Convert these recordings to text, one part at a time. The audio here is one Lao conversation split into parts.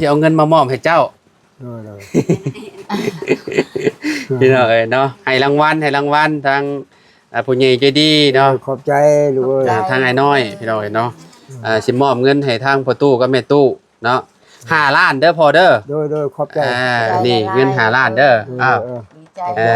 ຊິເອົາເງິນມາມອບໃຫ້ເຈົ້າ. ໂດຍໆ ພີ່ນ້ອງເອີຍເນາະ ໃຫ້ລາງວັນ ໃຫ້ລາງວັນທາງ ອ່າ ຜູ້ໃຫຍ່ໃຈດີເນາະ. ຂອບໃຈລູກເອີຍ ອ່າ ທາງອ້າຍນ້ອຍ ພີ່ນ້ອງເອີຍເນາະ ອ່າ ຊິມອບເງິນໃຫ້ທາງພໍ່ຕູ້ກັບແມ່ຕູ້ເນາະ ຫ້າລ້ານເດີພໍ່ເດີ. ໂດຍໆ ຂອບໃຈ. ອ່າ ນີ້ເງິນຫ້າລ້ານເດີ. ເອີ ອ້າວ ເອີ ດີໃຈ ເອີ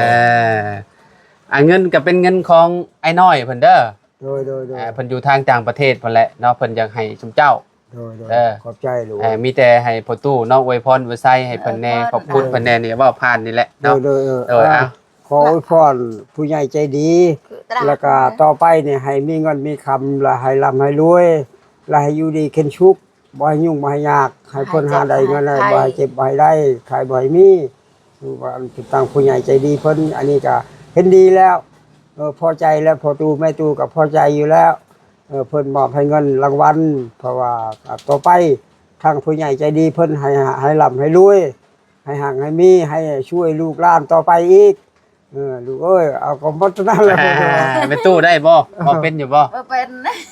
ອ່າ ເງິນກໍເປັນເງິນຂອງອ້າຍນ້ອຍເພິ່ນເດີ. ໂດຍໆໆ ອ່າ ເພິ່ນຢູ່ທາງຕ່າງປະເທດພຸ້ນແຫຼະເນາະ ເພິ່ນຢາກໃຫ້ຊຸມເຈົ້າ. ໂດຍໆ ເອີ ຂອບໃຈລູກ. ເອີ ມີແຕ່ໃຫ້ພໍ່ຕູ້ເນາະ ອວຍພອນອວຍໄຊໃຫ້ເພິ່ນແດ່ ຂອບຄຸນເພິ່ນແດ່ນີ້ ເວົ້າຜ່ານນີ້ແຫຼະເນາະ. ໂດຍໆ ເອີ ເອີ ເອົາ ຂໍອວຍພອນຜູ້ໃຫຍ່ໃຈດີ ແລ້ວກໍຕໍ່ໄປນີ້ໃຫ້ມີເງິນມີຄຳ ແລ້ວໃຫ້ລ່ຳໃຫ້ລວຍ ແລ້ວໃຫ້ຢູ່ດີເຂັນສຸກ ບໍ່ໃຫ້ຫຍຸ້ງບໍ່ໃຫ້ຍາກ ໃຫ້ເພິ່ນຫາໄດ້ເງິນ ໃຫ້ບໍ່ໃຫ້ເຈັບບໍ່ໃຫ້ໄດ້ ໄຂ້ບໍ່ໃຫ້ມີ. ຄືວ່າທາງຜູ້ໃຫຍ່ໃຈດີເພິ່ນ ອັນນີ້ກໍເຫັນດີແລ້ວ ເອີ ພໍໃຈແລ້ວ ພໍ່ຕູ້ແມ່ຕູ້ກໍພໍໃຈຢູ່ແລ້ວ. ເອີ ເພິ່ນມອບໃຫ້ເງິນລາງວັນ ເພາະວ່າ ອ່າ ຕໍ່ໄປທາງຜູ້ໃຫຍ່ໃຈດີເພິ່ນໃຫ້ ໃຫ້ລ່ຳໃຫ້ລວຍ ໃຫ້ຮັ່ງໃຫ້ມີ ໃຫ້ຊ່ວຍລູກຫຼານຕໍ່ໄປອີກ. ເອີ ລູກເອີຍ ເອົາກໍໝົດເທົ່ານັ້ນແຫຼະ. ແມ່ຕູ້ໄດ້ບໍ່? ເວົ້າເປັນຢູ່ບໍ່? ບໍ່ເປັນ.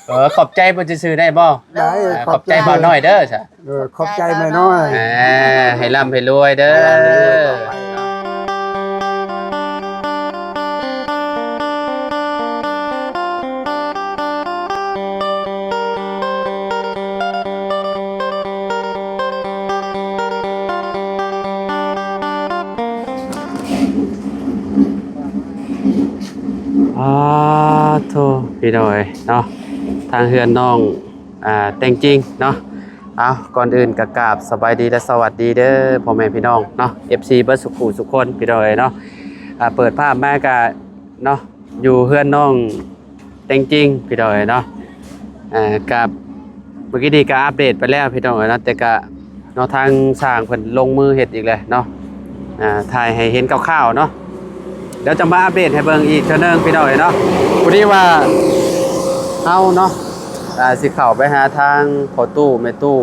ເອີ ຂອບໃຈເພິ່ນຊື່ໆໄດ້ບໍ່? ໄດ້. ຂອບໃຈບ່າວນ້ອຍເດີຊະ. ເອີ ຂອບໃຈແມ່ນ້ອຍ. ອ່າ ໃຫ້ລ່ຳໃຫ້ລວຍເດີ. ອາໂທ ພີ່ນ້ອງເອີຍເນາະ ທາງເຮືອນນ້ອງ ອ່າ ແຕ່ງຈິງເນາະ. ເອົາ ກ່ອນອື່ນກໍກາບສະບາຍດີ ແລະ ສະຫວັດດີເດີພໍ່ແມ່ພີ່ນ້ອງເນາະ ເອັຟຊີ ເບິດສຸຂູສຸຄົນ ພີ່ນ້ອງເອີຍເນາະ. ອ່າ ເປີດພາບມາກະເນາະ ຢູ່ເຮືອນນ້ອງແຕ່ງຈິງ ພີ່ນ້ອງເອີຍເນາະ. ອ່າ ກະເມື່ອກີ້ນີ້ກະອັບເດດໄປແລ້ວ ພີ່ນ້ອງເອີຍເນາະ ແຕ່ກະ ເນາະ ທາງຊ່າງເພິ່ນລົງມືເຮັດອີກແລ້ວເນາະ. ອ່າ ຖ່າຍໃຫ້ເຫັນຄ່າວໆເນາະ ດຽວຈະມາອັບເດດໃຫ້ເບິ່ງອີກເທື່ອໜຶ່ງ ພີ່ນ້ອງເອີຍເນາະ. ພໍດີວ່າເຮົາເນາະ ອ່າ ຊິເຂົ້າໄປຫາທາງພໍ່ຕູ້ແມ່ຕູ້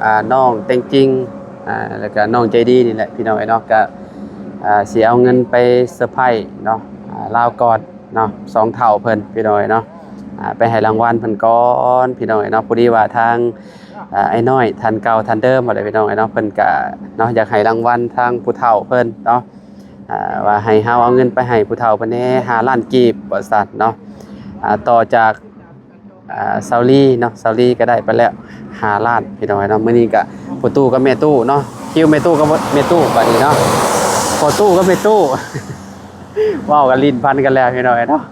ອ່າ ນ້ອງແຕ່ງຈິງ ອ່າ ແລ້ວກະນ້ອງໃຈດີນີ້ແຫຼະ ພີ່ນ້ອງເອີຍເນາະ. ກະ ອ່າ ຊິເອົາເງິນໄປເຊີໄພຣສ໌ເນາະ ອ່າ ລາວກ່ອນເນາະ ສອງເຖົ້າເພິ່ນ ພີ່ນ້ອງເອີຍເນາະ. ອ່າ ໄປໃຫ້ລາງວັນເພິ່ນກ່ອນ ພີ່ນ້ອງເອີຍເນາະ. ພໍດີວ່າທາງ ອ່າ ອ້າຍນ້ອຍທ່ານເກົ່າທ່ານເດີມຫັ້ນແຫຼະ ພີ່ນ້ອງເອີຍເນາະ ເພິ່ນກະເນາະ ຢາກໃຫ້ລາງວັນທາງຜູ້ເຖົ້າເພິ່ນເນາະ ອ່າ ວ່າໃຫ້ເຮົາເອົາເງິນໄປໃຫ້ຜູ້ເຖົ້າເພິ່ນແດ່ ຫ້າລ້ານກີບ ວ່າຊັ້ນເນາະ. ອ່າ ຕໍ່ຈາກ ອ່າ ຊາວລີເນາະ ຊາວລີກໍໄດ້ໄປແລ້ວຫ້າລ້ານ ພີ່ນ້ອງເອີຍເນາະ. ມື້ນີ້ກະພໍ່ຕູ້ກັບແມ່ຕູ້ເນາະ ຄິວແມ່ຕູ້ກັບແມ່ຕູ້ບາດນີ້ເນາະ ພໍ່ຕູ້ກັບແມ່ຕູ້ ເວົ້າກັນ ຫຼິ້ນພັນກັນແລ້ວ ພີ່ນ້ອງເອີຍເນາະ.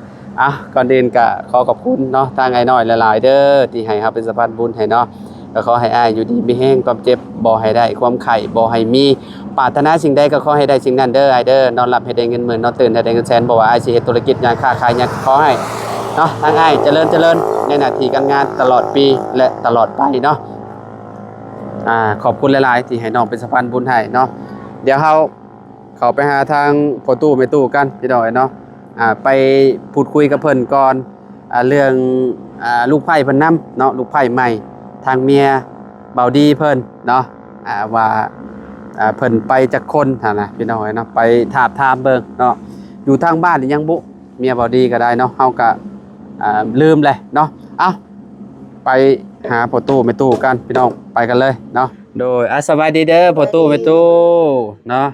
ອ່ະ ກ່ອນອື່ນກໍຂໍຂອບຄຸນເນາະ ທາງອ້າຍນ້ອຍຫຼາຍໆເດີ ທີ່ໃຫ້ເຮົາເປັນສະພານບຸນໃຫ້ເນາະ. ກໍຂໍໃຫ້ອ້າຍຢູ່ດີມີແຮງ ຄວາມເຈັບບໍ່ໃຫ້ໄດ້ ຄວາມໄຂ້ບໍ່ໃຫ້ມີ ປາດຖະໜາສິ່ງໃດກໍຂໍໃຫ້ໄດ້ສິ່ງນັ້ນເດີອ້າຍເດີ. ນອນຫຼັບໃຫ້ໄດ້ເງິນໝື່ນ ນອນຕື່ນໃຫ້ໄດ້ເງິນແສນ ບໍ່ວ່າອ້າຍຊິເຮັດທຸລະກິດຫຍັງ ຄ້າຂາຍຫຍັງ ກໍຂໍໃຫ້ເນາະ ທາງອ້າຍຈະເລີນ ຈະເລີນໃນໜ້າທີ່ການງານຕະຫຼອດປີ ແລະ ຕະຫຼອດໄປເນາະ. ອ່າ ຂອບຄຸນຫຼາຍໆ ທີ່ໃຫ້ນ້ອງເປັນສະພານບຸນໃຫ້ເນາະ. ດຽວເຮົາ ເຂົ້າໄປຫາທາງພໍ່ຕູ້ແມ່ຕູ້ກັນ ພີ່ນ້ອງເອີຍເນາະ. ອ່າ ໄປພູດຄຸຍກັບເພິ່ນກ່ອນ ອ່າ ເລື່ອງ ອ່າ ລູກໃພ້ເພິ່ນນຳເນາະ ລູກໃພ້ໃໝ່ ທາງເມຍບ່າວດີເພິ່ນເນາະ ອ່າ ວ່າ ອ່າ ເພິ່ນໄປຈັກຄົນຫັ້ນນະ ພີ່ນ້ອງເອີຍເນາະ. ໄປທາບທາມເບິ່ງເນາະ ຢູ່ທາງບ້ານນີ້ຍັງບໍ່ ເມຍບ່າວດີກໍໄດ້ເນາະ ເຮົາກໍ ອ່າ ລືມແຫຼະເນາະ. ເອົ້າ ໄປຫາພໍ່ຕູ້ແມ່ຕູ້ກັນ ພີ່ນ້ອງ ໄປກັນເລີຍເນາະ. ໂດຍ ອ່າ ສະບາຍດີເດີພໍ່ຕູ້ແມ່ຕູ້ເນາະ.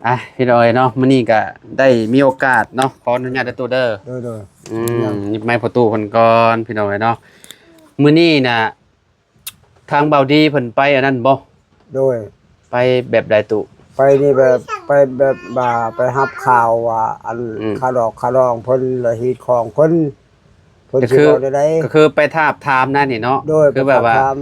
ອ່ະ ພີ່ນ້ອງເອີຍເນາະ ມື້ນີ້ກະໄດ້ມີໂອກາດເນາະ ຂໍອະນຸຍາດເດີຕູ້ເດີ. ໂດຍໆ ອືມ ຍິບໄມພໍ່ຕູ້ເພິ່ນກ່ອນ ພີ່ນ້ອງເອີຍເນາະ. ມື້ນີ້ນະ ທາງບ່າວດີເພິ່ນໄປອັນນັ້ນບໍ່? ໂດຍ ໄປແບບໃດຕູ້? ໄປນີ້ແບບ ໄປແບບວ່າໄປຮັບຂ່າວວ່າ ອັນ ອືມ ຄ່າດອກຄ່າດອງເພິ່ນ ແລະ ຮີດຄອງເພິ່ນ ເພິ່ນຊິເວົ້າແນວໃດ? ກໍຄືໄປທາບທາມນັ້ນນີ້ເນາະ. ໂດຍ ຄືແບບວ່າ ໄປທາບທາມ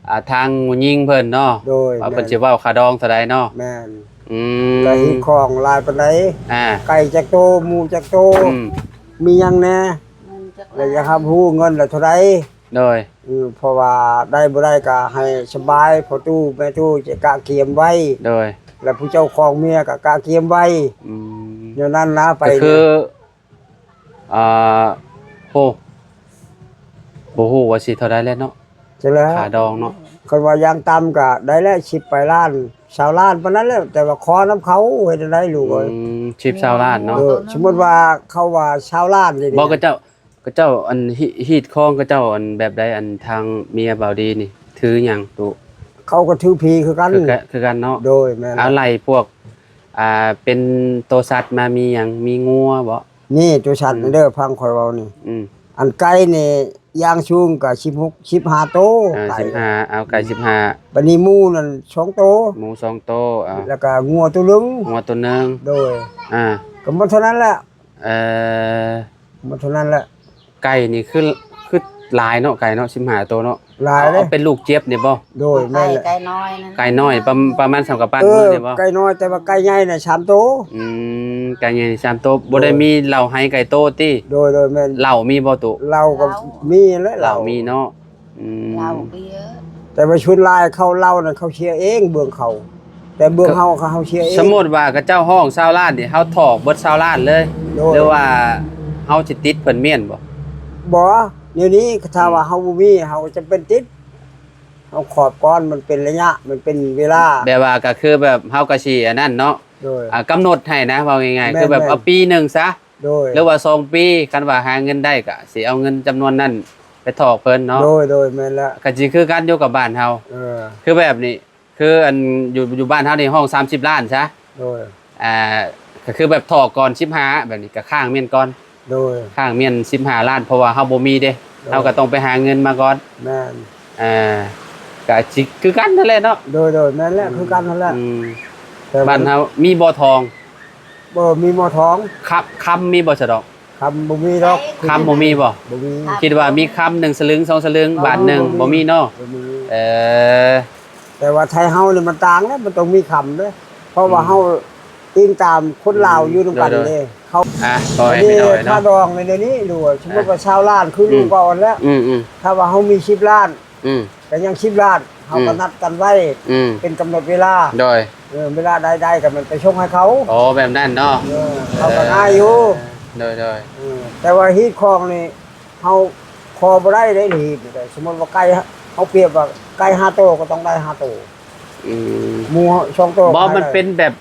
ອ່າ ທາງຜູ້ຍິງເພິ່ນເນາະ. ໂດຍ ວ່າເພິ່ນ ແມ່ນ ຊິເວົ້າຄ່າດອງເທົ່າໃດເນາະ. ແມ່ນ ອືມ ແລ້ວຮີດຄອງຫຼາຍປານໃດ? ອ່າ ໄກ່ຈັກໂຕ ໝູຈັກໂຕ? ອືມ ມີຫຍັງແດ່? ແລ້ວຢາກຮັບຮູ້ເງິນລະເທົ່າໃດ? ໂດຍ ອືມ ເພາະວ່າໄດ້ບໍ່ໄດ້ກໍໃຫ້ສະບາຍ ພໍ່ຕູ້ແມ່ຕູ້ຈະກະກຽມໄວ້. ໂດຍ ແລ້ວຜູ້ເຈົ້າຂອງເມຍກໍກະກຽມໄວ້. ອືມ ແນວນັ້ນນະ ໄປ ກໍຄື ອ່າ ໂອ້ ບໍ່ຮູ້ວ່າຊິເທົ່າໃດແລ້ວເນາະ ຈັ່ງແລ້ວ ຄ່າດອງເນາະ. ຄັນວ່າຢ່າງຕ່ຳກໍໄດ້ແລ້ວ ສິບປາຍລ້ານ ຊາວລ້ານປານນັ້ນແຫຼະ ແຕ່ວ່າຂໍນຳເຂົາ ເຮັດແນວໃດລູກເອີຍ? ອືມ ສິບ ຊາວລ້ານເນາະ. ເອີ ສົມມຸດວ່າເຂົາວ່າຊາວລ້ານນີ້ ບໍ່ ເຂົາເຈົ້າ ເຂົາເຈົ້າ ອັນ ຮີດຄອງ ເຂົາເຈົ້າ ອັນ ແບບໃດ? ອັນ ທາງເມຍບ່າວດີນີ້ ຖືຫຍັງຕູ້? ເຂົາກໍຖືຜີຄືກັນ ຄືກັນ ຄືກັນເນາະ. ໂດຍ ແມ່ນ ເອົາ ແລ້ວ ໄລ່ພວກ ອ່າ ເປັນໂຕສັດມາ ມີຫຍັງ? ມີງົວບໍ? ນີ້ໂຕສັດ ອືມ ນີ້ເດີ ຟັງຂ້ອຍເວົ້ານີ້ ອືມ ອັນໄກ່ນີ້ຢ່າງສູງກໍສິບຫົກ ສິບຫ້າໂຕ ອ່າ ໄກ່ ສິບຫ້າ ເອົາ ໄກ່ ອືມ ສິບຫ້າ ບັດນີ້ໝູນັ້ນສອງໂຕ ໝູສອງໂຕ ເອົາ ແລ້ວກໍງົວໂຕໜຶ່ງ ງົວໂຕໜຶ່ງ ໂດຍ ອ່າ ກໍໝົດເທົ່ານັ້ນແຫຼະ ເອີ ໝົດເທົ່ານັ້ນແຫຼະ. ໄກ່ນີ້ຄື ຄືຫຼາຍເນາະ ໄກ່ເນາະ ສິບຫ້າໂຕເນາະ ຫຼາຍເດ້ ເອົາ ເອົາເປັນລູກເຈັບນີ້ບໍ? ໂດຍ ແມ່ນແຫຼະ ໄກ່ນ້ອຍນັ້ນ ໄກ່ນ້ອຍ ປະ ປະມານສ່ຳກັບປານ ເອີ ມືນີ້ບໍ? ໄກ່ນ້ອຍ ແຕ່ວ່າໄກ່ໃຫຍ່ນະສາມໂຕ ອືມ ໄກ່ໃຫຍ່ນີ້ສາມໂຕ ໂດຍ ບໍ່ໄດ້ມີເລົ້າໄຮໄກ່ໂຕຕິ? ໂດຍ ໂດຍ ແມ່ນ ເລົ້າມີບໍ່ຕຸ? ເຫຼົ້າກໍມີແຫຼະ ເຫຼົ້າ ເຫຼົ້າມີເນາະ ອືມ ເຫຼົ້າເບຍ ແຕ່ວ່າສ່ວນຫຼາຍເຂົາເຫຼົ້ານັ້ນເຂົາເສຍເອງເບື້ອງເຂົາ ແຕ່ເບື້ອງເຮົາ ເຂົາເສຍເອງ. ສົມມຸດວ່າເຂົາເຈົ້າຮ້ອງຊາວລ້ານນີ້ ເຮົາຖອກເບິດຊາວລ້ານເລີຍ ໂດຍ ຫຼືວ່າເຮົາຊິຕິດເພິ່ນມ້ຽນບໍ່? ບໍ່ ແນວນີ້ ຖ້າວ່າ ອືມ ເຮົາບໍ່ມີ ເຮົາກໍຈຳເປັນຕິດ ເຮົາຂອບກ່ອນ ມັນເປັນໄລຍະ ມັນເປັນເວລາ ແບບວ່າກໍຄືແບບເຮົາກໍຊິອັນນັ້ນເນາະ ໂດຍ ອ່າ ກຳນົດໃຫ້ນະ ເວົ້າງ່າຍໆ ແມ່ນໆ ຄືແບບເອົາປີໜຶ່ງຊະ ໂດຍ ຫຼືວ່າສອງປີ ຄັນວ່າຫາເງິນໄດ້ກໍຊິເອົາເງິນຈຳນວນນັ້ນໄປຖອກເພິ່ນເນາະ ໂດຍ ໂດຍ ແມ່ນແລ້ວ ກໍຊິຄືກັນຢູ່ກັບບ້ານເຮົາ ເອີ ຄືແບບນີ້ ຄືອັນຢູ່ ຢູ່ບ້ານເຮົານີ້ຮ້ອງສາມສິບລ້ານຊະ ໂດຍ ອ່າ ກໍຄືແບບຖອກກ່ອນສິບຫ້າ ແບບນີ້ກໍຄ້າງມ້ຽນກ່ອນ ໂດຍ ຄ້າງມ້ຽນສິບຫ້າລ້ານ ເພາະວ່າເຮົາບໍ່ມີເດ້ ໂດຍ ເຮົາກໍຕ້ອງໄປຫາເງິນມາກ່ອນ ແມ່ນ ອ່າ ກໍຊິຄືກັນນັ້ນແຫຼະເນາະ ໂດຍ ໂດຍ ແມ່ນແຫຼະ ອືມ ຄືກັນນັ້ນແຫຼະ ອືມ ແຕ່ວ່າ ບ້ານເຮົາມີບໍ່ທອງ? ບໍ່ມີບໍ່ທອງ ຄຳ ຄຳມີບໍ່ສະດອກ? ຄຳບໍ່ມີດອກ ຄຳບໍ່ມີບໍ່? ບໍ່ມີ ຄິດວ່າມີຄຳໜຶ່ງສະລຶງສອງສະລຶງ ອໍ ບາດໜຶ່ງ ບໍ່ມີ ບໍ່ມີເນາະ ບໍ່ມີ ເອີ ແຕ່ວ່າໄທເຮົານີ້ມັນຕ່າງເດ້ ມັນຕ້ອງມີຄຳເດ້ ເພາະວ່າ ອືມ ເຮົາອີງຕາມຄົນລາວ ອືມ ຢູ່ນຳກັນ ໂດຍ ໂດຍ ເດ້ ເຂົາ ອ່ະ ກໍໃຫ້ ອັນນີ້ ພີ່ນ້ອງເນາະ ຄ່າດອງໃນນີ້ ຫຼືວ່າສົມມຸດວ່າຊາວລ້ານ ຄື ອືມ ລຸງເວົ້າຫັ້ນແຫຼະ ອືມ ອືມ ຖ້າວ່າເຮົາມີສິບລ້ານ ອືມ ກໍຍັງສິບລ້ານ ເຮົາກໍ ອືມ ນັດກັນໄວ້ ອືມ ເປັນກຳນົດເວລາ ໂດຍ ເອີ ເວລາໃດໆກໍແມ່ນໄປສົ່ງໃຫ້ເຂົາ ອໍ ແບບນັ້ນເນາະ ເອີ ເຂົາກໍງ່າຍຢູ່ ເອີ ໂດຍໆ ເອີ ແຕ່ວ່າຮີດຄອງນີ້ ເຮົາຂໍບໍ່ໄດ້ເດ້ ຮີດນີ້ ສົມມຸດວ່າໄກ່ ເຮົາປຽບວ່າໄກ່ຫ້າໂຕກໍຕ້ອງໄດ້ຫ້າໂຕ ອືມ ໝູສອງໂຕ ບໍ່ ມັນເປັນແບບ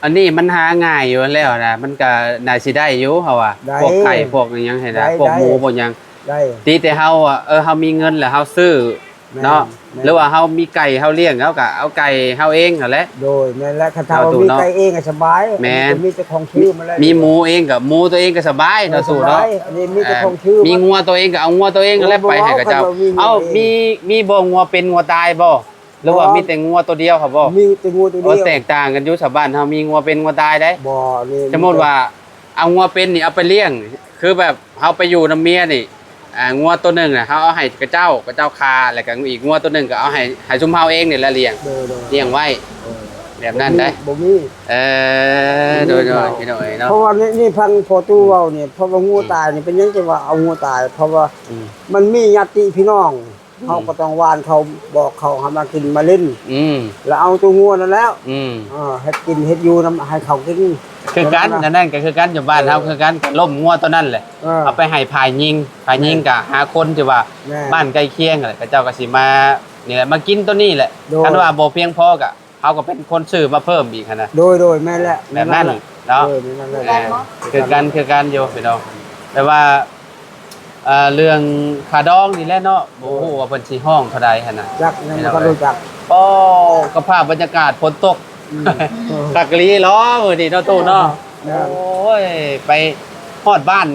ອັນນີ້ມັນຫາງ່າຍຢູ່ແລ້ວນະ ມັນກໍໜ້າຊິໄດ້ຢູ່ ເຮົາວ່າ ໄດ້ ພວກໄກ່ພວກຫຍັງຫັ້ນນະ ໄດ້ ພວກໝູ ໄດ້ ພວກຫຍັງ ໄດ້ ຕິແຕ່ເຮົາ ເອີ ເຮົາມີເງິນແລ້ວເຮົາຊື້ ແມ່ນ ເນາະ ແມ່ນ ຫຼືວ່າເຮົາມີໄກ່ເຮົາລ້ຽງ ເຮົາກໍເອົາໄກ່ເຮົາເອງຫັ້ນແຫຼະ ໂດຍ ແມ່ນແຫຼະ ຄັນຖ້າວ່າມີໄກ່ເອງກໍສະບາຍ ແມ່ນ ມີແຕ່ຂອງຊື່ມາແລ້ວ ມີໝູເອງກໍໝູຕົວເອງກໍສະບາຍເນາະ ເອີ ຕູ້ເນາະ ສະບາຍ ອັນນີ້ມີແຕ່ຂອງຊື່ ມີງົວຕົວເອງກໍເອົາງົວຕົວເອງຫັ້ນແຫຼະ ໄປໃຫ້ເຂົາເຈົ້າ ເອົາ ມີ ມີບໍ່ງົວເປັນງົວຕາຍບໍ່? ຫຼືວ່າມີແຕ່ງົວຕົວດຽວຫັ້ນບໍ່? ມີແຕ່ງົວຕົວດຽວ ໂອ້ ແຕກຕ່າງກັນຢູ່ ຊາວບ້ານເຮົາມີງົວເປັນງົວຕາຍເດ້ ບໍ່ ອັນນີ້ ສົມມຸດວ່າເອົາງົວເປັນນີ້ເອົາໄປລ້ຽງ ຄືແບບເຮົາໄປຢູ່ນຳເມຍນີ້ ອ່າ ງົວຕົວໜຶ່ງນະ ເຮົາເອົາໃຫ້ເຂົາເຈົ້າ ເຂົາເຈົ້າຂ້າ ແລ້ວກໍອີກງົວຕົວໜຶ່ງກໍເອົາໃຫ້ ໃຫ້ຊຸມເຮົາເອງນີ້ແຫຼະລ້ຽງ ໂດຍໆ ລ້ຽງໄວ້ ເອີ ແບບນັ້ນໄດ໋ ບໍ່ມີ ເອີ ບໍ່ມີ ໂດຍໆ ພີ່ນ້ອງເອີຍເນາະ ເພາະວ່ານີ້ ນີ້ຟັງພໍ່ຕູ້ເວົ້ານີ້ ອືມ ເພາະວ່າງົວຕາຍນີ້ ອືມ ເປັນຫຍັງຈຶ່ງວ່າເອົາງົວຕາຍ ເພາະວ່າ ອືມ ມັນມີຍາດຕິພີ່ນ້ອງ ອືມ ເຮົາກໍຕ້ອງຫວ່ານເຂົາ ບອກເຂົາໃຫ້ມາກິນມາຫຼິ້ນ ອືມ ແລ້ວເອົາຕົວງົວນັ້ນແຫຼ້ວ ອືມ ເຮັດກິນເຮັດຢູ່ນຳໃຫ້ເຂົາກິນ ຄືກັນ ແນວນັ້ນນະ ອັນນັ້ນກໍຄືກັນ ຢູ່ບ້ານເຮົາ ເອີ ຄືກັນ ກໍລົ້ມງົວຕົວນັ້ນແຫຼະ ເອີ ເອົາໄປໃຫ້ພາຍຍິງ ພາຍຍິງ ແມ່ນ ກໍຫາຄົນທີ່ວ່າ ແມ່ນ ບ້ານໃກ້ຄຽງແຫຼະ ເຂົາເຈົ້າກໍຊິມາ ນີ້ແຫຼະ ມາກິນຕົວນີ້ແຫຼະ ໂດຍ ຄັນວ່າບໍ່ພຽງພໍກໍ ເຮົາກໍເປັນຄົນຊື້ມາເພີ່ມອີກຫັ້ນນະ ໂດຍໆ ແມ່ນແຫຼະ ແບບນັ້ນເນາະ ໂດຍ ແມ່ນແຫຼະ ຄືກັນ ຄືກັນ ຄືກັນຢູ່ພີ່ນ້ອງ ແຕ່ວ່າ ເອີ ເລື່ອງຄ່າດອງນີ້ແຫຼະເນາະ ບໍ່ຮູ້ວ່າເພິ່ນຊິຮ້ອງເທົ່າໃດຫັ້ນນະ ຈັກ ຍັງບໍ່ທັນຮູ້ຈັກ ໂອ້ ກັບພາບບັນຍາກາດຝົນຕົກ ອືມ ຄັກອີ່ຫຼີເນາະ ມື້ນີ້ເນາະ ຕູ້ເນາະ ແມ່ນ ໂອ້ຍ ໄປຮອດບ້ານ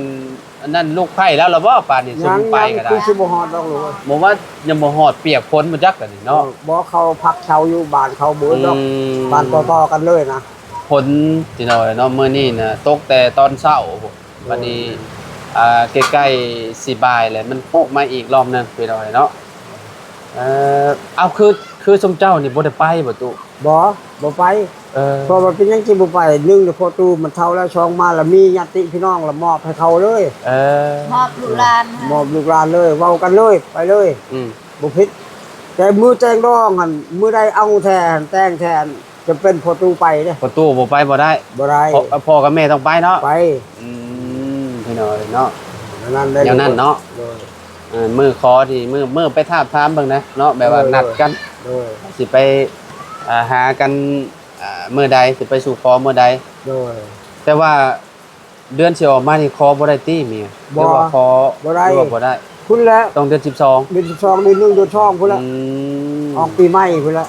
ອັນນັ້ນລູກໃພ້ແລ້ວລະບໍ່ ປານນີ້ ຊຸມໄປກໍໄດ້ ຍັງ ຍັງ ຄືຊິບໍ່ຮອດດອກລູກເອີຍ ບໍ່ວ່າຍັງບໍ່ຮອດ ປຽກຝົນບໍ່ຈັກອັນນີ້ເນາະ ເອີ ບໍ່ ເຂົາພັກເຊົາຢູ່ບ້ານເຂົາເບີດດອກ ອືມ ບ້ານຕໍ່ໆກັນເລີຍນະ ຝົນພີ່ນ້ອງເນາະ ມື້ນີ້ນະຕົກແຕ່ຕອນເຊົ້າພຸ້ນ ໂດຍ ບັດນີ້ ອ່າ ໃກ້ໆຊິບ່າຍແລ້ວ ມັນຕົກມາອີກລອບໜຶ່ງພີ່ນ້ອງເນາະ ເອີ ເອົາ ຄື ຄືຊຸມເຈົ້ານີ້ບໍ່ໄດ້ໄປບໍ່ຕູ້? ບໍ່ ບໍ່ໄປ ເອີ ເພາະວ່າເປັນຫຍັງຈຶ່ງບໍ່ໄປ ໜຶ່ງ ແລ້ວພໍ່ຕູ້ມັນເຖົ້າແລ້ວ ສອງມາແລ້ວມີຍາດຕິພີ່ນ້ອງລະມອບໃຫ້ເຂົາເລີຍ ເອີ ມອບລູກຫຼານ ມອບລູກຫຼານເລີຍ ເວົ້າກັນເລີຍ ໄປເລີຍ ອືມ ບໍ່ຜິດ ແຕ່ມື້ແຕ່ງດອງຫັ້ນ ມື້ໃດເອົາແທ້ຫັ້ນ ແຕ່ງແທ້ຫັ້ນ ຈຳເປັນພໍ່ຕູ້ໄປເດ້ ພໍ່ຕູ້ບໍ່ໄປບໍ່ໄດ້ ບໍ່ໄດ້ ພໍ່ ພໍ່ກັບແມ່ຕ້ອງໄປເນາະ ໄປ ອືມ ພີ່ນ້ອງເນາະ ແນວນັ້ນເດ້ ແນວນັ້ນເນາະ ໂດຍ ເອີ ມື້ຂໍທີ່ ມື້ ມື້ໄປທາບທາມເບິ່ງນະເນາະ ແບບວ່າ ໂດຍ ນັດກັນ ໂດຍ ຊິໄປ ອ່າ ຫາກັນ ອ່າ ມື້ໃດ ຊິໄປສູ່ຂໍມື້ໃດ ໂດຍ ແຕ່ວ່າເດືອນຊິອອກມານີ້ຂໍບໍ່ໄດ້ຕິເມຍ ບໍ່ ຫຼືວ່າຂໍ ບໍ່ໄດ້ ຫຼືວ່າບໍ່ໄດ້ ພຸ້ນແຫຼະ ຕ້ອງເດືອນສິບສອງ ເດືອນສິບສອງ ເດືອນໜຶ່ງ ເດືອນສອງພຸ້ນແຫຼະ ອືມ ອອກປີໃໝ່ພຸ້ນລະ.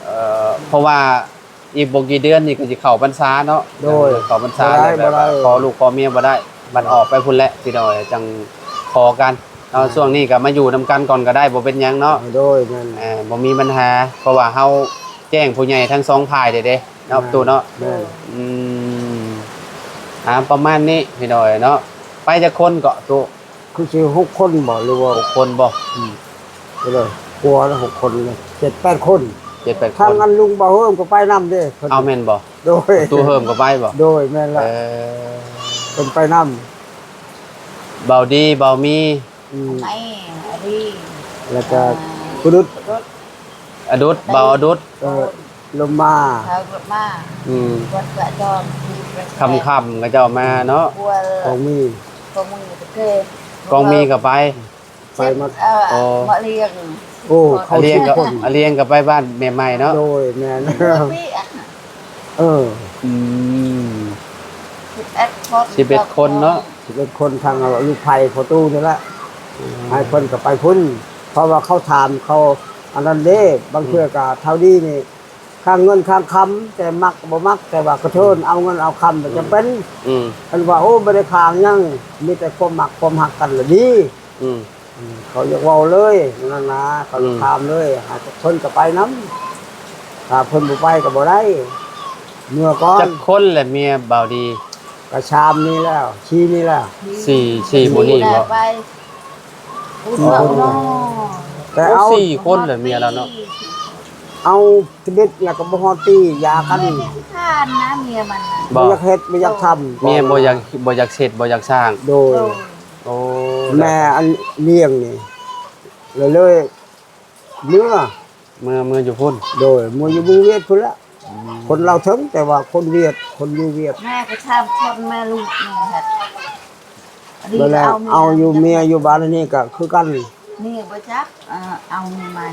ເອີ ເພາະວ່າອີກບໍ່ກີ່ເດືອນນີ້ກໍຊິເຂົ້າພັນສາເນາະ. ໂດຍ ເຂົ້າພັນສາ ບໍ່ໄດ້ ແລ້ວແບບວ່າ ບໍ່ໄດ້ ຂໍລູກຂໍເມຍບໍ່ໄດ້ ບັດອອກໄປພຸ້ນແຫຼະ ພີ່ນ້ອງເອີຍ ຈັ່ງຂໍກັນເນາະ. ອ່າ ຊ່ວງນີ້ກໍມາຢູ່ນຳກັນກ່ອນກໍໄດ້ ບໍ່ເປັນຫຍັງເນາະ. ໂດຍ ແມ່ນ ເອີ ບໍ່ມີບັນຫາ ເພາະວ່າເຮົາແຈ້ງຜູ້ໃຫຍ່ທັງສອງຝ່າຍເດ້ເນາະ ແມ່ນ ຕູ້ເນາະ. ແມ່ນ ອືມ ອ່າ ປະມານນີ້ ພີ່ນ້ອງເອີຍເນາະ. ໄປຈັກຄົນເກາະ ຕູ້? ຄືຊິຫົກຄົນບໍ່ ຫຼືວ່າ ຫົກຄົນບໍ່? ອືມ ກໍເລີຍ ກວ່າແລ້ວ ຫົກຄົນເລີຍ ເຈັດແປດຄົນ ເຈັດແປດຄົນ. ທາງອັນລຸງບ່າວເຮີມກໍໄປນຳເດ້. ເອົາ ແມ່ນບໍ່? ໂດຍ ຕູ້ເຮີມກໍໄປບໍ່? ໂດຍ ແມ່ນລະ. ເອີ ເພິ່ນໄປນຳ ບ່າວດີ ບ່າວມີ ອືມ ແມ່ອະດີ ແລ້ວກໍ ອ່າ ອະດຸດ ອະດຸດ ບ່າວອະດຸດ ເອີ ລົມມາ ເຂົາລົມມາ ອືມ ວັດກະຈອມ ຄ່ຳໆ ເຂົາເຈົ້າມາເນາະ. ກອງມີ ກອງມີປະເທດ ກອງມີກໍໄປ ໄປມາ ເອີ ມາລ້ຽງ ໂອ້ ເຂົາລ້ຽງກໍ ລ້ຽງກໍໄປບ້ານແມ່ໃໝ່ເນາະ. ໂດຍ ແມ່ນ ເອີ ອືມ ສິບເອັດຄົນ ສິບເອັດຄົນເນາະ ສິບເອັດຄົນ ທາງລູກໃພ້ພໍ່ຕູ້ນີ້ລະ. ອືມ ໃຫ້ເພິ່ນກໍໄປພຸ້ນ ເພາະວ່າເຂົາຖາມ ເຂົາອັນນັ້ນເດ້. ບາງເທື່ອກໍເທົ່ານີ້ນີ້ ຄ່າເງິນຄ່າຄຳ ແຕ່ມັກບໍ່ມັກ ແຕ່ວ່າກະເທີນເອົາເງິນເອົາຄຳ ບໍ່ຈຳເປັນ. ອືມ ເພິ່ນວ່າ ໂອ້ ບໍ່ໄດ້ຄ້າງຫຍັງ ມີແຕ່ຄວາມມັກຄວາມຮັກກັນລະດີ. ອືມ ອືມ ເຂົາຢາກເວົ້າເລີຍນັ້ນນະ ເຂົາຢາກ ອືມ ຖາມເລີຍ ຫາເພິ່ນກໍໄປນຳ ຖ້າເພິ່ນບໍ່ໄປກໍບໍ່ໄດ້ ເມືອກ່ອນ. ຈັກຄົນແຫຼະເມຍບ່າວດີ? ກໍສາມນີ້ແລ້ວ ສີ່ນີ້ແລ້ວ ສີ່ ສີ່ຜູ້ນີ້ບໍ່? ໄປ ໂອ້ ແຕ່ເອົາ ໂອ້ ສີ່ຄົນແຫຼະເມຍລາວເນາະ. ເອົາທຳອິດແລ້ວກໍບໍ່ຮອດປີ ຢາກັນ ເມຍກໍຂີ້ຄ້ານນະ ເມຍມັນນະ ບໍ່ຢາກເຮັດ ບໍ່ຢາກທຳ ເມຍບໍ່ຢາກ ບໍ່ຢາກເຮັດ ບໍ່ຢາກສ້າງ. ໂດຍ ໂດຍ ໂອ້ ແມ່ອັນລ້ຽງນີ້ ເລີຍ ເມືອ ເມືອ ເມືອຢູ່ພຸ້ນ. ໂດຍ ເມືອຢູ່ເມືອງຫວຽດພຸ້ນລະ. ອືມ ຄົນລາວເຖິງ ແຕ່ວ່າຄົນຫວຽດ ຄົນຢູ່ຫວຽດ ແມ່ກໍສາມຄົນ ແມ່ລູກນີ້ແຫຼະ. ເວລາເອົາຢູ່ເມຍຢູ່ບ້ານນີ້ກໍຄືກັນ ເມຍບໍ່ຈັກ ເອີ ເອົາເມຍໃໝ່.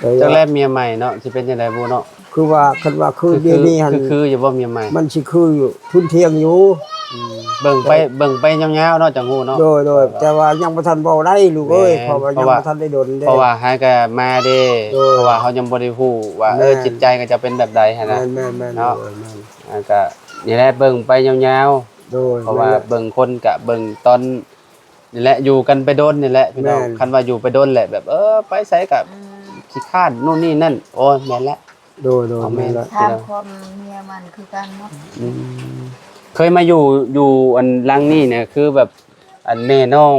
ເອີ ຈັກແລະເມຍໃໝ່ເນາະ ຊິເປັນຈັ່ງໃດບໍ່ເນາະ. ຄືວ່າ ຄັນວ່າຄືດຽວນີ້ຫັ້ນ ຄື ຄືຢູ່ບໍ່ເມຍໃໝ່? ມັນຊິຄືຢູ່ ທຸນທ່ຽງຢູ່. ອືມ ເບິ່ງໄປ ເອີ ເບິ່ງໄປຍາວໆເນາະ ຈັ່ງຮູ້ເນາະ. ໂດຍ ໂດຍ ແຕ່ວ່າຍັງບໍ່ທັນເວົ້າໄດ້ລູກເອີຍ ແມ່ນ ເພາະວ່າຍັງບໍ່ທັນໄດ້ດົນເດ້ ເພາະວ່າຫາກໍມາເດ້. ໂດຍ ເພາະວ່າເຮົາຍັງບໍ່ໄດ້ຮູ້ວ່າ ເອີ ແມ່ນ ຈິດໃຈເຂົາເຈົ້າເປັນແບບໃດຫັ້ນນະ. ແມ່ນໆໆ ເນາະ ໂດຍ ແມ່ນ ອ່າ ກໍນີ້ແຫຼະ ເບິ່ງໄປຍາວໆ. ໂດຍ ເພາະວ່າ ແມ່ນແຫຼະ ເບິ່ງຄົນກະເບິ່ງຕອນນີ້ແຫຼະ ຢູ່ກັນໄປດົນນີ້ແຫຼະພີ່ນ້ອງ. ແມ່ນ ຄັນວ່າຢູ່ໄປດົນແຫຼະ ແບບ ເອີ ໄປໃສກະ ອືມ ຂີ້ຄ້ານໂນ່ນນີ້ນັ້ນ. ໂອ້ຍ ແມ່ນແຫຼະ. ໂດຍໆ ເອົາ ແມ່ນ ແມ່ນແຫຼະ ສາມຄົນ ເມຍມັນຄືກັນໝົດ. ອືມ ເຄີຍມາຢູ່ ຢູ່ອັນຫຼັງນີ້ນະ ຄືແບບ ອັນແມ່ນ້ອງ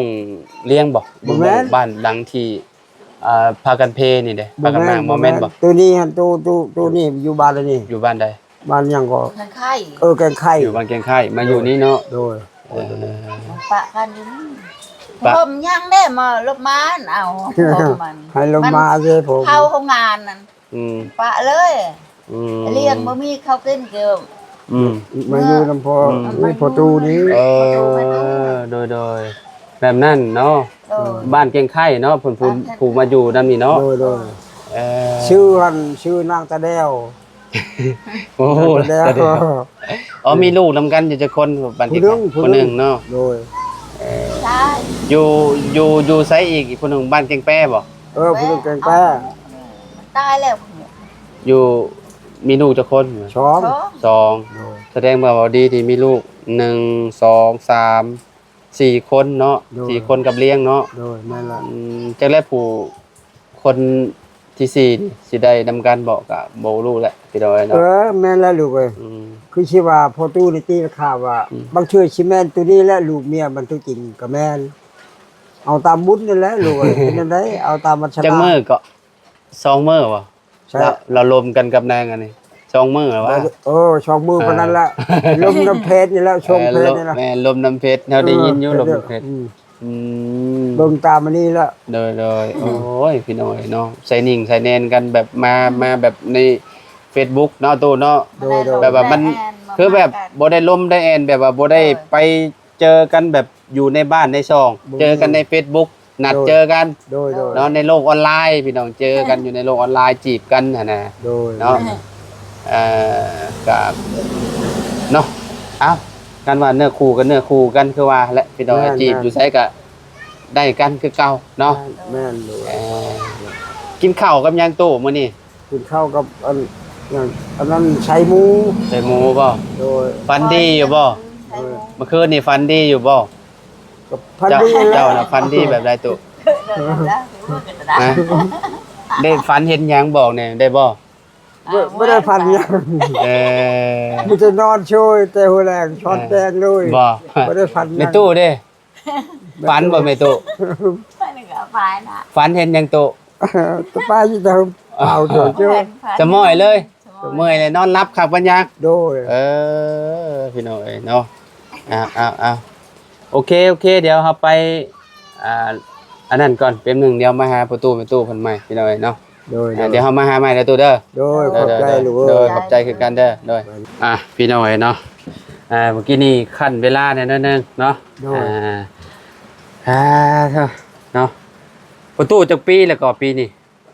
ລ້ຽງບໍ່? ບໍ່ແມ່ນ ຢູ່ບ້ານຫຼັງທີ່ ອ່າ ພາກັນເພນີ້ເດ້ ພາກັນມາ. ບໍ່ແມ່ນ ບໍ່ແມ່ນບໍ່? ໂຕນີ້ຫັ້ນ ໂຕ ໂຕ ໂຕນີ້ຢູ່ບ້ານໃດນີ້? ຢູ່ບ້ານໃດ? ບ້ານຫຍັງກໍ ແກງໄຂ່. ເອີ ແກງໄຂ່ ຢູ່ບ້ານແກງໄຂ່ ມາຢູ່ນີ້ເນາະ. ໂດຍ ເອີ ປະກັນຢູ່ນີ້ ປະ ຜົມຍັງເດ້ ມາລົບມາເອົາ ຜົມມັນ ໃຫ້ລົບມາເດ້ ຜົມ ເຂົ້າໂຮງງານນັ້ນ. ອືມ ປະເລີຍ. ອືມ ລ້ຽງບໍ່ມີເຂົ້າກິນກໍ ອືມ ມາຢູ່ນຳພໍ່ ອືມ ນີ້ພໍ່ຕູ້ນີ້. ເອີ ໂດຍໆ ແບບນັ້ນເນາະ. ໂດຍ ບ້ານແກງໄຂ່ເນາະ ເພິ່ນຜູ້ ບ້ານແກງໄຂ່ ຜູ້ມາຢູ່ນຳນີ້ເນາະ. ໂດຍໆ ເອີ ຊື່ຫັ້ນ ຊື່ນາງຕາແດວ. ໂອ້ ນາງຕາແດວ ຕາແດວ. ອໍ ມີລູກນຳກັນຢູ່ຈັກຄົນ? ບ້ານແກງໄຂ່ ຜູ້ໜຶ່ງ ຜູ້ໜຶ່ງ ຜູ້ໜຶ່ງເນາະ. ໂດຍ ເອີ ໃຊ່ ຢູ່ ຢູ່ ຢູ່ໃສອີກ ອີກຜູ້ໜຶ່ງ? ບ້ານແກງແປບໍ່? ເອີ ຜູ້ໜຶ່ງແກງແປ ຕາຍແລ້ວ. ຢູ່ ມີລູກຈັກຄົນ? ສອງ ສອງ ສອງ. ໂດຍ ສະແດງວ່າ ວ່າດີທີ່ມີລູກ ໜຶ່ງ ສອງ ສາມ ສີ່ຄົນເນາະ. ໂດຍ ສີ່ຄົນກັບລ້ຽງເນາະ. ໂດຍ ແມ່ນລະ. ອືມ ຈັກແລະຜູ້ ຄົນທີສີ່ນີ້ຊິໄດ້ນຳກັນບໍ່ ກະບໍ່ຮູ້ແຫຼະພີ່ນ້ອງເອີຍເນາະ. ເອີ ແມ່ນແລ້ວລູກເອີຍ. ອືມ ຄືຊິວ່າພໍ່ຕູ້ນີ້ຕີລາຄາວ່າ ອືມ ບາງເທື່ອຊິແມ່ນໂຕນີ້ແຫຼະ ລູກເມຍມັນໂຕຈິງກໍແມ່ນ. ເອົາຕາມບຸນນັ້ນແຫຼະລູກເອີຍ. ເປັນຈັ່ງໃດ ເອົາຕາມວັດຊະນາ. ຈັກມື້ເກາະ? ສອງມື້ບໍ່? ໃຊ່ ລະ ລະລົມກັນກັບນາງອັນນີ້ ສອງມື້ແລ້ວວະ? ເອີ ສອງມື້ປານນັ້ນລະ. ເອີ ລົມນຳເພຈນີ້ແຫຼະ ເອີ ຊ່ວງເພຈນີ້ລະ. ແມ່ນ ລົມນຳເພຈ ເຮົາໄດ້ຍິນຢູ່ ເອີ ລົມນຳເພຈ. ອືມ ອືມ ເບິ່ງຕາມອັນນີ້ລະ. ໂດຍໆ ອືມ ໂອ້ຍ ພີ່ນ້ອງເອີຍເນາະ ໃສ່ໜິງໃສ່ແໜນກັນ ແບບມາ ອືມ ມາແບບໃນເຟສບຸກເນາະ ຕູ້ເນາະ. ໂດຍໆ ແບບວ່າມັນ ແມ່ນ ຄືແບບ ມາກັນ ບໍ່ໄດ້ລົມໄດ້ແອນ ແບບວ່າບໍ່ໄດ້ ໂດຍ ໄປເຈີກັນແບບຢູ່ໃນບ້ານໃນຊ່ອງ ບໍ່ມີ ເຈີກັນໃນເຟສບຸກ ນັດເຈີກັນ ໂດຍ ໂດຍ ເນາະ ໃນໂລກອອນລາຍ ພີ່ນ້ອງ ເຈີກັນຢູ່ໃນໂລກອອນລາຍ ຈີບກັນຫັ້ນນະ ໂດຍ ເນາະ. ເອີ ກະ ເນາະ ເອົ້າ ຄັນວ່າເນື້ອຄູ່ກໍເນື້ອຄູ່ກັນ ຄືວ່າແຫຼະ ພີ່ນ້ອງ ແມ່ນ ຈີບຢູ່ໃສກໍໄດ້ກັນຄືເກົ່າເນາະ. ແມ່ນ ແມ່ນ ໂດຍ ເອີ ກິນເຂົ້າກັບຫຍັງຕູ້ມື້ນີ້? ກິນເຂົ້າກັບອັນ ຫຍັງ ອັນນັ້ນ ໄຊໝູ. ໄຊໝູບໍ່? ໂດຍ. ຝັນດີຢູ່ບໍ່? ໃສ່ໝູ. ເມື່ອຄືນນີ້ຝັນດີຢູ່ບໍ່? ກໍຝັນດີແຫຼະ. ເຈົ້ານະຝັນດີແບບໃດຕູ້? ຮະ? ໄດ້ຝັນເຫັນຫຍັງບອກແດ່ໄດ້ບໍ່? ບໍ່ ບໍ່ໄດ້ຝັນຫຍັງ. ເອີ ມີແຕ່ນອນໂຊຍແຕ່ຫົວແລງ ຊອນແຕງເລີຍ. ບໍ່ ບໍ່ໄດ້ຝັນຫຍັງ. ແມ່ຕູ້ເດ້? ຝັນບໍ່ແມ່ຕູ້? ຝັນກໍຝັນນະ. ຝັນເຫັນຫຍັງຕູ້? ສະບາຍຢູ່ ເອົາໂຕເຈົ້າ ສະໝອຍເລີຍ. ສະໝອຍ ເມື່ອຍເລີຍ ນອນຫຼັບຄັກບັນຍັກ. ໂດຍ. ເອີ ພີ່ນ້ອງເອີຍເນາະ. ເອົາໆໆ ໂອເຄ ໂອເຄ ດຽວເຮົາໄປ ອ່າ ອັນນັ້ນກ່ອນແປັບໜຶ່ງ ດຽວມາຫາພໍ່ຕູ້ແມ່ຕູ້ເພິ່ນໃໝ່ ພີ່ນ້ອງເອີຍເນາະ. ໂດຍ ອ່າ ໂດຍ ດຽວເຮົາມາຫາໃໝ່ເດີ້ຕູ້ເດີ້. ໂດຍ ຂອບໃຈລູກເອີຍ. ໂດຍ ຂອບໃຈຄືກັນເດີ້. ໂດຍ ອ່າ ພີ່ນ້ອງເອີຍເນາະ ອ່າ ເມື່ອກີ້ນີ້ຂັ້ນເວລາແດ່ໜ້ອຍໜຶ່ງເນາະ. ໂດຍ ອ່າ ອ່າ ເນາະ ພໍ່ຕູ້ຈັກປີແລ້ວກໍປີນີ້?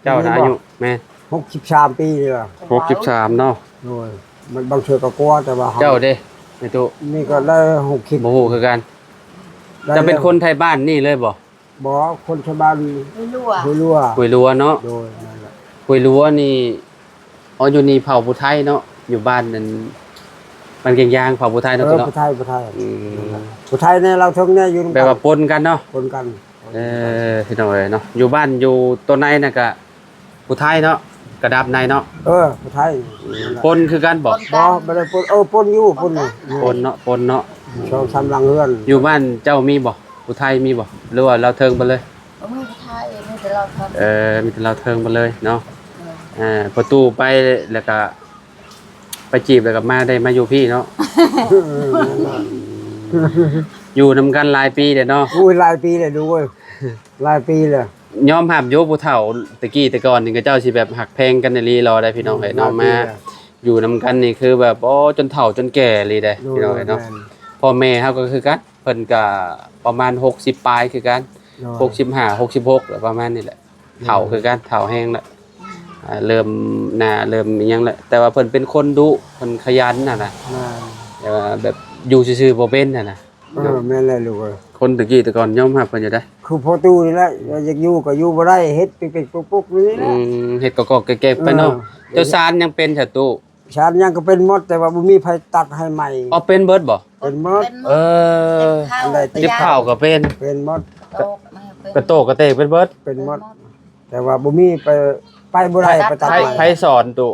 ເຈົ້ານະອາຍຸ ແມ່ນ ຫົກສິບສາມປີແລ້ວ. ຫົກສິບສາມເນາະ. ໂດຍ ມັນບາງເທື່ອກໍກວ່າ ແຕ່ວ່າເຮົາ ເຈົ້າເດ້ແມ່ຕູ້? ນີ້ກໍໄດ້ຫົກສິບ ບໍ່ຮູ້ຄືກັນ. ເຈົ້າເປັນຄົນໄທບ້ານນີ້ເລີຍບໍ່? ບໍ່ ຄົນຊາວບ້ານຫ້ວຍຫຼວ ຫ້ວຍຫຼວ ຫ້ວຍຫຼວເນາະ. ໂດຍ ນັ້ນແຫຼະ ຫ້ວຍຫຼວນີ້. ອໍ ຢູ່ນີ້ເຜົ່າຜູ້ໄທເນາະ ຢູ່ບ້ານນັ້ນ ບ້ານແກ້ງຢາງ ເຜົ່າຜູ້ໄທເນາະ. ເອີ ຜູ້ໄທ ຜູ້ໄທ. ອືມ ຜູ້ໄທແດ່ລາວເທິງແດ່ ຢູ່ນຳກັນ ແບບວ່າປົນກັນເນາະ. ປົນກັນ. ເອີ ພີ່ນ້ອງເອີຍເນາະ ຢູ່ບ້ານຢູ່ໂຕນໃນນັ້ນກະຜູ້ໄທເນາະ ກະດັບໃນເນາະ. ເອີ ຜູ້ໄທ. ອືມ ປົນຄືກັນບໍ່? ບໍ່ ບໍ່ໄດ້ປົນ. ເອີ ປົນຢູ່ ປົນຢູ່. ປົນເນາະ ປົນເນາະ. ສອງສາມຫຼັງເຮືອນ. ຢູ່ບ້ານເຈົ້າມີບໍ່? ຜູ້ໄທມີບໍ່ ຫຼືວ່າລາວເທິງເບິດເລີຍ? ບໍ່ມີຜູ້ໄທ ມີແຕ່ລາວເທິງ. ເອີ ມີແຕ່ລາວເທິງເບິດເລີຍເນາະ. ເອີ ອ່າ ພໍ່ຕູ້ໄປແລ້ວກະ ໄປຈີບແລ້ວກໍມາໄດ້ມາຢູ່ພີ້ເນາະ. ເອີ ຢູ່ນຳກັນຫຼາຍປີແລ້ວເນາະ. ໂອ້ຍ ຫຼາຍປີແລ້ວດູເອີຍ ຫຼາຍປີແລ້ວ. ຍອມຮັບຢູ່ຜູ້ເຖົ້າແຕ່ກີ້ແຕ່ກ່ອນນີ້ ເຂົາເຈົ້າຊິແບບຮັກແພງກັນອີ່ຫຼີຫຼໍ່ໄດ໋ ພີ່ນ້ອງເອີຍເນາະ. ມາຢູ່ນຳກັນນີ້ຄືແບບ ໂອ້ ຈົນເຖົ້າຈົນແກ່ອີ່ຫຼີເດ ໂດຍ ພີ່ນ້ອງເອີຍເນາະ. ແມ່ນ. ພໍ່ແມ່ເຮົາກໍຄືກັນ ເພິ່ນກໍປະມານຫົກສິບປາຍຄືກັນ. ໂດຍ. ຫົກສິບຫ້າ ຫົກສິບຫົກ ແລ້ວປະມານນີ້ແຫຼະ. ເຖົ້າຄືກັນ ເຖົ້າແຮງແລ້ວ. ອ່າ ເລີ່ມໜ້າເລີ່ມອີ່ຫຍັງແລ້ວ ແຕ່ວ່າເພິ່ນເປັນຄົນດຸ ເພິ່ນຂະຫຍັນຫັ້ນນະ. ແມ່ນ. ແຕ່ວ່າແບບຢູ່ຊື່ໆບໍ່ເປັນຫັ້ນນະ. ເອີ ເນາະ ແມ່ນແຫຼະລູກເອີຍ. ຄົນແຕ່ກີ້ແຕ່ກ່ອນຍອມຮັບເພິ່ນຢູ່ໄດ໋. ຄືພໍ່ຕູ້ນີ້ແຫຼະ ຢາກຢູ່ກໍຢູ່ບໍ່ໄດ້ ເຮັດເປັກໆປຸກໆນີ້ແຫຼະ. ອືມ ເຮັດກອກໆແກກໆໄປເນາະ. ເອີ ເຈົ້າຊານຍັງເປັນຊະຕູ້? ຊານຫຍັງກໍເປັນໝົດ ແຕ່ວ່າບໍ່ມີໃຜຕັດໃຫ້ໃໝ່. ອໍ ເປັນເບິດບໍ່? ເປັນໝົດ. ເອີ ເຈັບເຂ່າ ເຈັບເຂົ່າກໍເປັນ. ເປັນໝົດ. ກະໂຕກກະເຕກເປັນເບິດ. ເປັນໝົດ. ແຕ່ວ່າບໍ່ມີໄປ ໄປບໍ່ໄດ້ ໄປຕັດໃໝ່. ໃຜສອນຕູ້?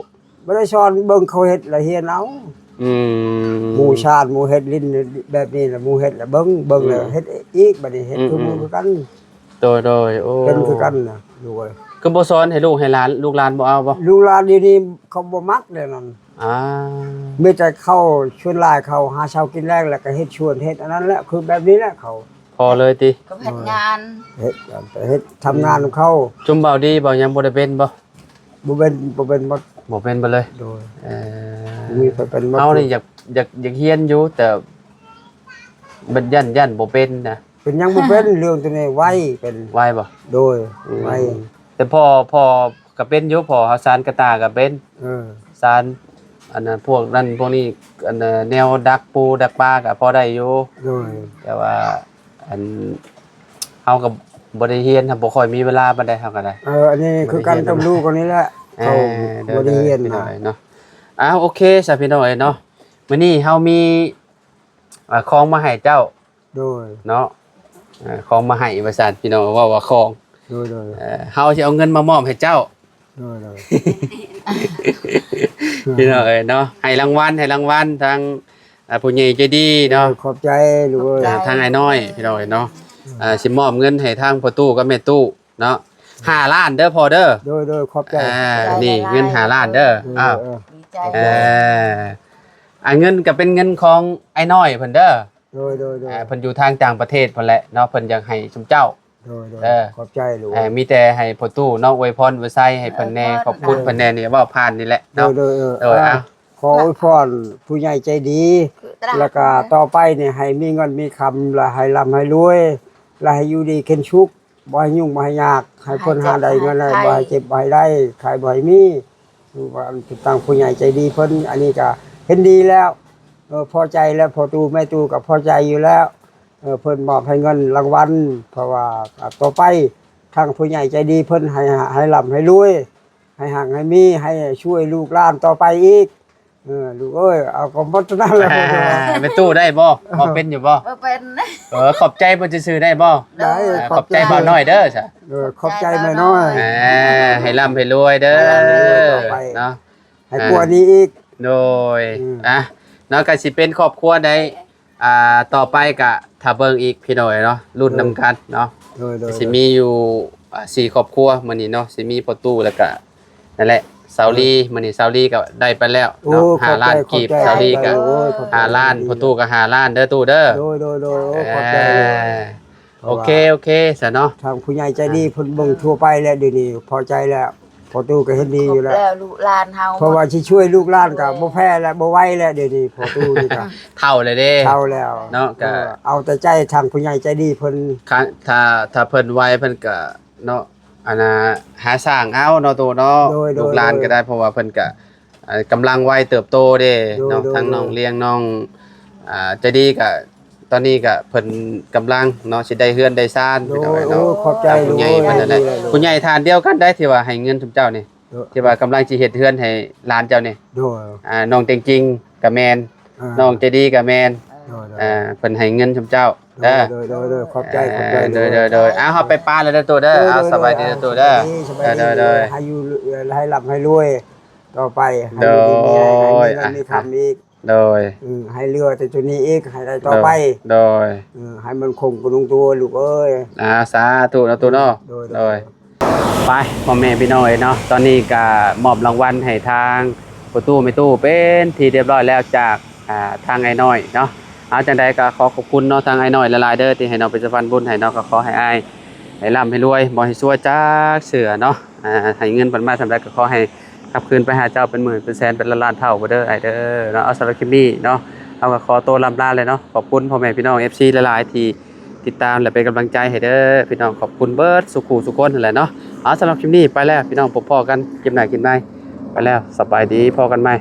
ບໍ່ໄດ້ສອນ ເບິ່ງເຂົາເຮັດລະຮຽນເອົາ. ອືມ ໝູ່ຊານ ໝູ່ເຮັດຫຼິ້ນແບບນີ້ລະ ໝູ່ເຮັດລະເບິ່ງ ເບິ່ງລະເຮັດອີກ. ບັດນີ້ເຮັດຄືໝູ່ຄືກັນ. ໂດຍໆ ໂອ້ ເປັນຄືກັນນະລູກເອີຍ. ຄືບໍ່ສອນໃຫ້ລູກໃຫ້ຫຼານ ລູກຫຼານບໍ່ເອົາບໍ່? ລູກຫຼານດຽວນີ້ເຂົາບໍ່ມັກແນວນັ້ນ. ອ່າ ມີແຕ່ເຂົາ ສ່ວນຫຼາຍເຂົາຫາເຊົ້າກິນແລງ ແລ້ວກໍເຮັດສວນເຮັດອັນນັ້ນແຫຼະ ຄືແບບນີ້ແຫຼະເຂົາ. ພໍເລີຍຕິ? ກໍເຮັດງານ ເຮັດ ເຮັດທຳງານຂອງເຂົາ. ຈຸມເບົາດີເບົາຫຍັງບໍ່ໄດ້ເປັນບໍ່? ບໍ່ເປັນ ບໍ່ເປັນໝົດ. ບໍ່ເປັນເບິດເລີຍ. ໂດຍ. ເອີ ບໍ່ມີໃຜເປັນໝົດ. ເຮົານີ້ຢາກ ຢາກ ຢາກຮຽນຢູ່ ແຕ່ມັນຢ້ານ ຢ້ານບໍ່ເປັນນະ. ເປັນຫຍັງບໍ່ເປັນ? ເລື່ອງຕົວນີ້ໄວເປັນ. ໄວບໍ່? ໂດຍ. ອືມ ໄວ. ແຕ່ພໍ່ ພໍ່ກໍເປັນຢູ່ ພໍ່ເຮົາສານກະຕ່າກໍເປັນ. ເອີ ສານ ອັນນັ້ນ ພວກນັ້ນພວກນີ້ ອັນ ແນວດັກປູດັກປາກໍພໍໄດ້ຢູ່. ໂດຍ. ແຕ່ວ່າ ອັນ ເຮົາກໍບໍ່ໄດ້ຮຽນ ເຮົາບໍ່ຄ່ອຍມີເວລາປານໃດ ເຮົາກໍໄດ້. ເອີ ອັນນີ້ຄືກັນກັບລູກອັນນີ້ແຫຼະ. ເອີ ເຂົາບໍ່ໄດ້ຮຽນນະເນາະ. ອ້າວ ໂອເຄຊະພີ່ນ້ອງເອີຍເນາະ ມື້ນີ້ເຮົາມີ ອ່າ ຂອງມາໃຫ້ເຈົ້າ. ໂດຍ. ເນາະ ເອີ ຂອງມາໃຫ້ວ່າຊັ້ນ ພີ່ນ້ອງ ເວົ້າວ່າຂອງ. ໂດຍໆ. ເອີ ເຮົາຊິເອົາເງິນມາມອບໃຫ້ເຈົ້າ. ໂດຍໆ. ພີ່ນ້ອງເອີຍເນາະ ໃຫ້ລາງວັນ ໃຫ້ລາງວັນທາງ ອ່າ ຜູ້ໃຫຍ່ໃຈດີເນາະ. ເອີ ຂອບໃຈລູກເອີຍ. ອ່າ ທາງອ້າຍນ້ອຍ ພີ່ນ້ອງເອີຍເນາະ. ອ່າ ຊິມອບເງິນໃຫ້ທາງພໍ່ຕູ້ກັບແມ່ຕູ້ເນາະ ຫ້າລ້ານເດີ້ພໍ່ເດີ້. ໂດຍໆ ຂອບໃຈ. ອ່າ ນີ້ເງິນຫ້າລ້ານເດີ້. ເອີ ອ້າວ ດີໃຈ. ເອີ ອ່າ ເງິນກໍເປັນເງິນຂອງອ້າຍນ້ອຍເພິ່ນເດີ້. ໂດຍໆໆ. ອ່າ ເພິ່ນຢູ່ທາງຕ່າງປະເທດພຸ້ນແຫຼະເນາະ ເພິ່ນຢາກໃຫ້ຊຸມເຈົ້າ. ໂດຍໆ. ເອີ ຂອບໃຈລູກ. ອ່າ ມີແຕ່ໃຫ້ພໍ່ຕູ້ເນາະ ອວຍພອນອວຍໄຊໃຫ້ເພິ່ນແດ່ ຂອບຄຸນເພິ່ນແດ່ນີ້ ເວົ້າຜ່ານນີ້ແຫຼະເນາະ. ໂດຍໆ. ເອີ ເອີ ເອົາ ຂໍອວຍພອນຜູ້ໃຫຍ່ໃຈດີ ແລ້ວກໍຕໍ່ໄປນີ້ໃຫ້ມີເງິນມີຄຳ ແລະ ໃຫ້ລ່ຳໃຫ້ລວຍ ແລະ ໃຫ້ຢູ່ດີເຂັນສຸກ ບໍ່ໃຫ້ຫຍຸ້ງ ບໍ່ໃຫ້ຍາກ ໃຫ້ເພິ່ນຫາໄດ້ເງິນ ໃຫ້ບໍ່ໃຫ້ເຈັບ ບໍ່ໃຫ້ໄດ້ ໄຂ້ບໍ່ໃຫ້ມີ. ຄືວ່າທາງຜູ້ໃຫຍ່ໃຈດີເພິ່ນ ອັນນີ້ກໍເຫັນດີແລ້ວ ເອີ ພໍໃຈແລ້ວ ພໍ່ຕູ້ແມ່ຕູ້ກໍພໍໃຈຢູ່ແລ້ວ. ເອີ ເພິ່ນມອບໃຫ້ເງິນລາງວັນ ເພາະວ່າ ອ່າ ຕໍ່ໄປ ທາງຜູ້ໃຫຍ່ໃຈດີເພິ່ນໃຫ້ ໃຫ້ຮ່ຳໃຫ້ລວຍ ໃຫ້ຮັ່ງໃຫ້ມີ ໃຫ້ຊ່ວຍລູກຫຼານຕໍ່ໄປອີກ. ເອີ ລູກເອີຍ ເອົາກໍໝົດເທົ່ານັ້ນແຫຼະ. ແມ່ຕູ້ໄດ້ບໍ່? ເວົ້າເປັນຢູ່ບໍ່? ບໍ່ເປັນ. ເອີ ຂອບໃຈເພິ່ນຊື່ໆໄດ້ບໍ່? ໄດ້. ເອີ ຂອບໃຈ ຂອບໃຈບ່າວນ້ອຍເດີຊະ. ເອີ ຂອບໃຈແມ່ນ້ອຍ. ອ່າ ໃຫ້ຮ່ຳໃຫ້ລວຍເດີ ໃຫ້ຮ່ຳໃຫ້ລວຍຕໍ່ໄປເນາະ. ໃຫ້ກວ່ານີ້ອີກ. ໂດຍ. ອືມ ອ່ະ ເນາະ ກໍຊິເປັນຄອບຄົວໃດ ອ່າ ຕໍ່ໄປກະຖ້າເບິ່ງອີກພີ່ນ້ອງເນາະ ລຸ້ນນຳກັນເນາະ. ໂດຍ ໂດຍ ຊິມີຢູ່ ອ່າ ສີ່ຄອບຄົວມື້ນີ້ເນາະ ຊິມີພໍ່ຕູ້ ແລ້ວກະ ນັ້ນແຫຼະ ສາວລີ. ໂດຍ ມື້ນີ້ສາວລີກໍໄດ້ໄປແລ້ວເນາະ ໂອ້ ຫ້າລ້ານກີບ. ຂອບໃຈ ສາວລີກໍ ຂອບໃຈ ໂອ້ຍ ຂອບໃຈ ຫ້າລ້ານ. ພໍ່ຕູ້ກໍຫ້າລ້ານເດີຕູ້ເດີ. ໂດຍ ໂດຍ ໂດຍ ໂອ້ ຂອບໃຈ. ເອີ ໂອເຄ ໂອເຄຊະເນາະ. ທາງຜູ້ໃຫຍ່ໃຈດີ ອ່າ ເພິ່ນເບິ່ງທົ່ວໄປແລ້ວ ດຽວນີ້ພໍໃຈແລ້ວ. ພໍ່ຕູ້ກໍເຫັນດີຢູ່ແລ້ວ ແລ້ວລູກຫຼານເຮົາ ເພາະວ່າຊິຊ່ວຍລູກຫຼານກໍບໍ່ແພ້ແລ້ວ ບໍ່ໄຫວແລ້ວ ດຽວນີ້ພໍ່ຕູ້ນີ້ກໍເຖົ້າແລ້ວເດ້ ເຖົ້າແລ້ວເນາະ. ກໍ ເອີ ເອົາແຕ່ໃຈທາງຜູ້ໃຫຍ່ໃຈດີເພິ່ນ. ຄັນ ຖ້າ ຖ້າເພິ່ນໄຫວເພິ່ນກໍເນາະ ອັນນ່າ ຫາສ້າງເອົາເນາະຕູ້ເນາະ. ໂດຍ ໂດຍ ລູກຫຼານກໍໄດ້ ໂດຍ ເພາະວ່າເພິ່ນກໍ ອ່າ ກຳລັງໄວເຕີບໂຕເດ້ເນາະ. ໂດຍ ໂດຍ ທາງນ້ອງ ໂດຍ ລ້ຽງນ້ອງ ອ່າ ໃຈດີກະ ຕອນນີ້ກະເພິ່ນກຳລັງເນາະ ຊິໄດ້ເຮືອນໄດ້ຊານ. ໂດຍ ພີ່ນ້ອງເອີຍເນາະ. ໂອ້ ຂອບໃຈ ທາງຜູ້ໃຫຍ່ເພິ່ນນັ້ນແຫຼະ ໂດຍ ໂດຍ ຜູ້ໃຫຍ່ທ່ານດຽວກັນໄດ້ທີ່ວ່າໃຫ້ເງິນຊຸມເຈົ້ານີ້ ໂດຍ ທີ່ວ່າກຳລັງຊິເຮັດເຮືອນໃຫ້ຫຼານເຈົ້ານີ້. ໂດຍ ອ່າ ນ້ອງເຕັງຈິງກະແມ່ນ ອ່າ ນ້ອງໃຈດີກະແມ່ນ. ໂດຍ ໂດຍ ອ່າ ເພິ່ນໃຫ້ເງິນຊຸມເຈົ້າເດີ. ໂດຍ ໂດຍ ໂດຍ ໂດຍ ຂອບໃຈ ອ່າ ຂອບໃຈ. ໂດຍ ໂດຍ ໂດຍ ໂດຍ ອ່າ ເຮົາໄປປາແລ້ວເດີຕູ້ເດີ. ໂດຍ ອ່າ ໂດຍ ສະບາຍດີເດີຕູ້ເດີ. ສະບາຍດີ ໂດຍ ໂດຍ ໂດຍ ໃຫ້ຢູ່ ໃຫ້ຮ່ຳໃຫ້ລວຍ ຕໍ່ໄປ ໃຫ້ຢູ່ດີມີແຮງ ໂດຍ ໃຫ້ມີເງິນມີຄຳອີກ. ໂດຍ ອືມ ໃຫ້ເຫຼືອແຕ່ໂຕນີ້ອີກ ໃຫ້ໄດ້ຕໍ່ໄປ. ໂດຍ ອືມ ໃຫ້ມັນຄົງກະນຸງຕົວລູກເອີຍ. ອ່າ ສາທຸເນາະຕູ້ເນາະ. ໂດຍ ໂດຍ ໂດຍ ໂດຍ. ໄປ ພໍ່ແມ່ພີ່ນ້ອງເອີຍເນາະ ຕອນນີ້ກະມອບລາງວັນໃຫ້ທາງພໍ່ຕູ້ແມ່ຕູ້ເປັນທີ່ຮຽບຮ້ອຍແລ້ວຈາກ ອ່າ ທາງອ້າຍນ້ອຍເນາະ. ເອົາ ຈັ່ງໃດກໍຂໍຂອບຄຸນເນາະ ທາງອ້າຍນ້ອຍຫຼາຍໆເດີ ທີ່ໃຫ້ນ້ອງເປັນສະພານບຸນໃຫ້ເນາະ. ກໍຂໍໃຫ້ອ້າຍ ໃຫ້ຮ່ຳໃຫ້ລວຍ ບໍ່ໃຫ້ຊວຍຈັກເທື່ອເນາະ. ອ່າ ໃຫ້ເງິນເພິ່ນມາສ່ຳໃດກໍຂໍໃຫ້ກັບຄືນໄປຫາເຈົ້າເປັນໝື່ນເປັນແສນເປັນລ້ານໆເທົ່າພຸ້ນເດີ ອ້າຍເດີເນາະ. ເອົາ ສຳລັບຄລິບນີ້ເນາະ ເຮົາກໍຂໍຕົວລ່ຳລາແລ້ວເນາະ. ຂອບຄຸນພໍ່ແມ່ພີ່ນ້ອງ ເອັຟຊີ ຫຼາຍໆທີ່ຕິດຕາມ ແລະ ເປັນກຳລັງໃຈໃຫ້ເດີພີ່ນ້ອງ. ຂອບຄຸນເບິດສູ່ຄູ່ສູ່ຄົນຫັ້ນແຫຼະເນາະ. ເອົາ ສຳລັບຄລິບນີ້ໄປແລ້ວພີ່ນ້ອງ ພົບພໍ້ກັນຄລິບໜ້າຄລິບໃໝ່. ໄປແລ້ວ ສະບາຍດີ ພໍ້ກັນໃໝ່.